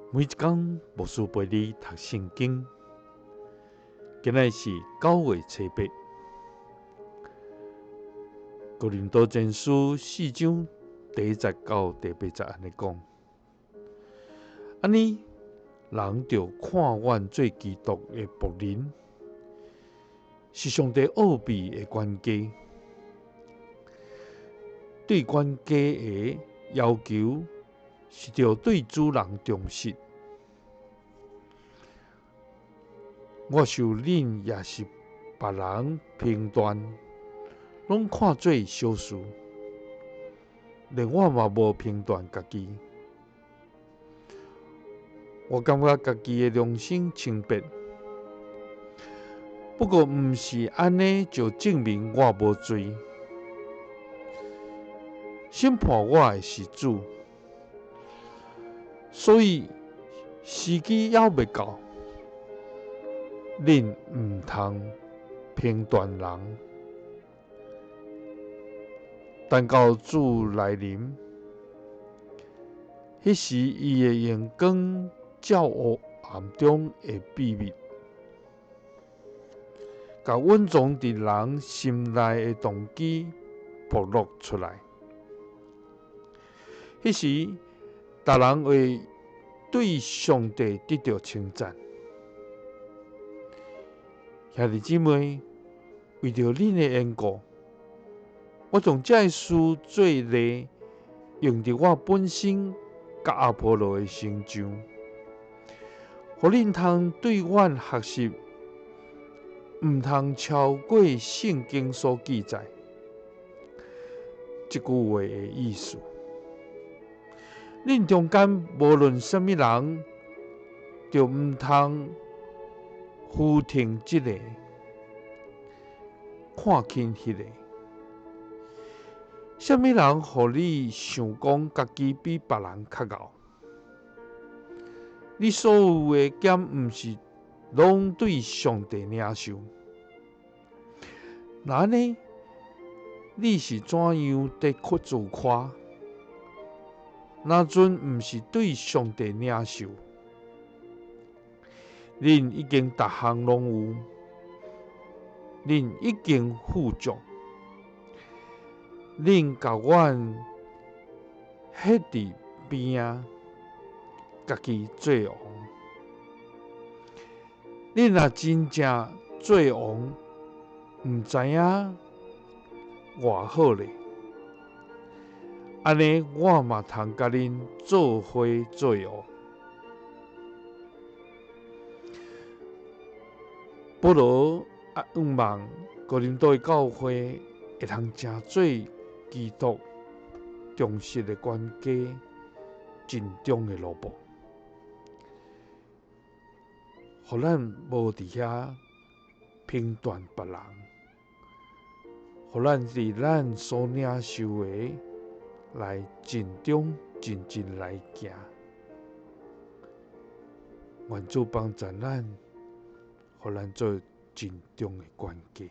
每一工牧師陪你讀聖經，今仔日是9月初8，哥林多前書四章第一節到第八節按呢講，按呢人著看阮做基督的僕人，是上帝奧秘的管家，對管家的要求是著對主人忠實。我受恁抑是別人評斷，攏看做小事，連我嘛無評斷家己。我感覺家己的良心清白，不過毋是按呢就證明我無罪。審判我的是主，所以時機猶未到。恁毋通評斷人，等到主來臨，彼時伊會用光照黑暗中的秘密，共隱藏佇人心內的動機暴露出來。彼時，逐人會對上帝得著稱讚。兄弟姊妹，為著恁的緣故，我將這个事做例，用佇我本身佮阿波羅的身上，予恁通對阮學習，毋通超過聖經所記載這句話的意思。恁中間無論啥物人，著毋通虛聽這个，看輕彼个。啥物人予你想講家己比別人較𠢕？你所有的敢毋是攏對上帝領受？若按呢，你是怎樣佇自誇？若陣毋是對上帝領受？恁已經逐項攏有，恁已經富足，恁共阮歇佇邊仔，家己做王。恁若真正做王，毋知影偌好咧。按呢，我嘛通共恁做伙做王。保羅啊，向望哥林多的教會會通成做基督忠實的管家，盡忠的奴僕，予咱無佇遐評斷別人，予咱佇咱所領受的來盡忠盡盡來行。願主幫助咱，予咱做盡忠的管家。